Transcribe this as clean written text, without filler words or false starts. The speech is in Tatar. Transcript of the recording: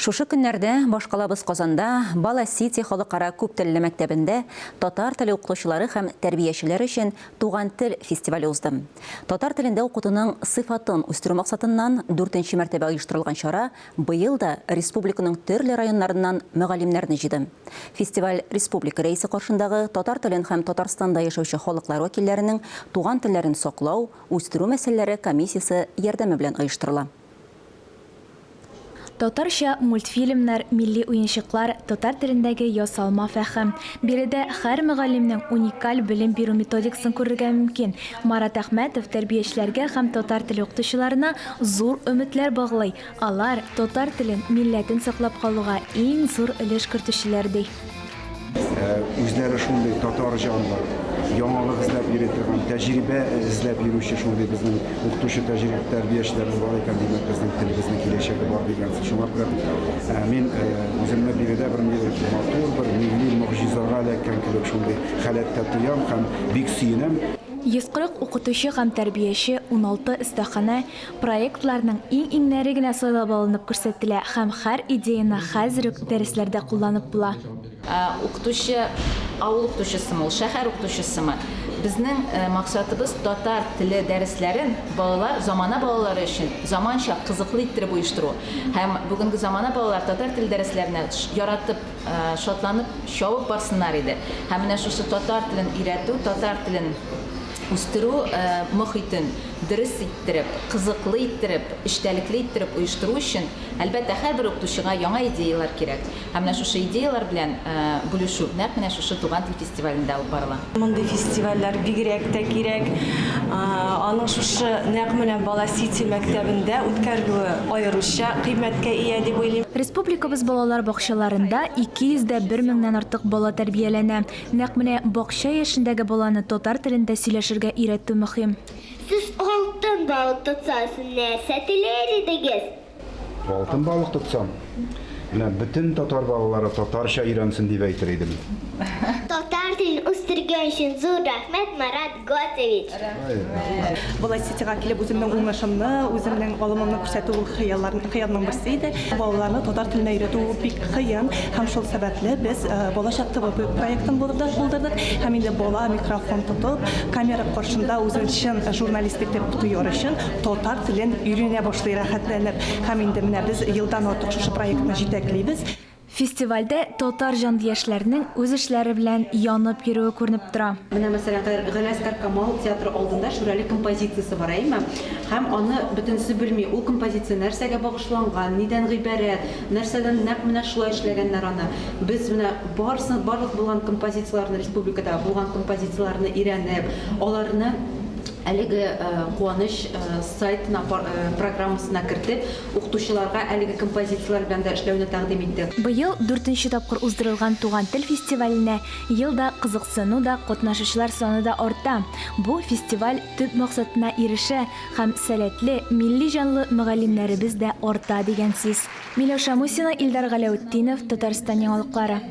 Шушы көннәрдә башкалабыз Казанда Бала Сити халыкара күп телле мәктәбендә татар теле укытучылары һәм тәрбиячеләре өчен Туган тел фестивале узды. Татар телендә укытуның сыйфатын үстерү максатыннан дүртенче мәртәбә оештырылган чара быел да республиканың төрле районнарыннан мөгаллимнәрне җыйды. Фестиваль республика Рәисе каршындагы татар телен һәм Татарстанда яшәүче халыклар вәкилләренең туган телләрен саклау, үстерү мәсьәләләре комиссиясе ярдәме белән оештырыла. Татарча мультфильмнар, милли уенчыклар, татар телендәге ясалма фәһем. Биредә һәр мөгаллимнең уникаль белем бирү методикасын күрергә мөмкин. Марат Әхмәтов тәрбиячеләргә һәм татар теле укытучыларына зур өметләр баглый. Алар, татар телен, милләтен саклап калуга иң зур өлеш кертүчеләр, ди. Үзләре шундый татар җанлы, яңалык эзләп йөри торган, тәҗрибә эзләп йөрүче шундый безнең укытучы тәҗрибә тәрбиячеләребез бар икән, димәк, безнең телебезнең киләчәге бар дигән сүз. Шуңа күрә мин үземне биредә бер матур бер милли могҗизага эләккән кебек шундый халәттә тоям һәм бик сөенәм. 140 укытучы һәм тәрбияче, 16 остаханә, Проектларның иң-иңнәре генә сайлап алынып күрсәтелә һәм һәр идеяне хәзер үк дәресләрдә кулланып була. Укытучы, авыл укытучысымы ул, шәһәр укытучысымы, безнең максатыбыз татар теле дәресләрен балалар, замана балалары өчен заманча, кызыклы иттереп оештыру. Һәм бүгенге замана балалар татар теле дәресләренә яратып, шатланып, чабып барсыннар иде. Һәм менә шушы татар телен өйрәтү, татар телен үстерү мохитен дөрес иттереп, кызыклы иттереп, эчтәлекле иттереп оештыру өчен, әлбәттә, һәрбер укытучыга яңа идеяләр кирәк. Һәм менә шушы идеяләр белән бүлешү нәкъ менә шушы Туган тел фестивалендә алып барыла. Мондый фестивальләр бигрәк тә кирәк. Аның шушы нәкъ менә Бала Сити мәктәбендә үткәрелүе аеруча кыйммәткә ия дип уйлыйм. Республикабыз балалар бакчаларында 201 меңнән артык бала тәрбияләнә. Нәкъ менә бакча яшендәге баланы татар телендә сөйләшергә өйрәтү мөһим. Сез алтын балык тотсагыз, нәрсә теләр идегез? Алтын балык тотсам, менә бөтен татар балалары татарча өйрәнсен дип әйтер идем. Татар телен үстергән өчен зур рәхмәт, Марат Готович! Рәхмәт. Болай ситига килеп үземнең уңышымны, үземнең алымымны күрсәтү ул хыяллар, хыялның берсе иде. Балаларны татар теленә өйрәтү ул бик кыен һәм шул сәбәпле без Балачак ТВ проектын булдырдык һәм инде бала микрофон тотып, камера каршында үзен чын журналист итеп тояр өчен татар телен өйрәнә башлый рәхәтләнеп. Һәм инде менә без елдан артык шушы проектны җитәклибез. Фестивальдә татар җанлы яшьләрнең үз эшләре белән янып йөрүе күренеп тора. Менә, мәсәлән, Галиәсгар Камал театры алдында Шүрәле композициясе бар, әйеме? Һәм аны бөтенесе белми, ул композиция нәрсәгә багышланган, нидән гыйбарәт, нәрсәдән нәкъ менә шулай эшләгәннәр аны. Без менә барысын, барлык булган композицияләрне, республикада булган композицияләрне өйрәнеп, аларны әлеге Куаныч сайтына, программасына кертеп, Укытучыларга әлеге композицияләр белән дә эшләүне тәкъдим иттек. Быел дүртенче тапкыр уздырылган Туган тел фестиваленә ел да кызыксыну да, катнашучылар саны да арта. Бу фестиваль төп максатына ирешә һәм сәләтле, милли җанлы мөгаллимнәребез дә арта дигән сүз. Миләүшә Мусина, Илдар Галәүтдинов, Татарстан яңалыклары.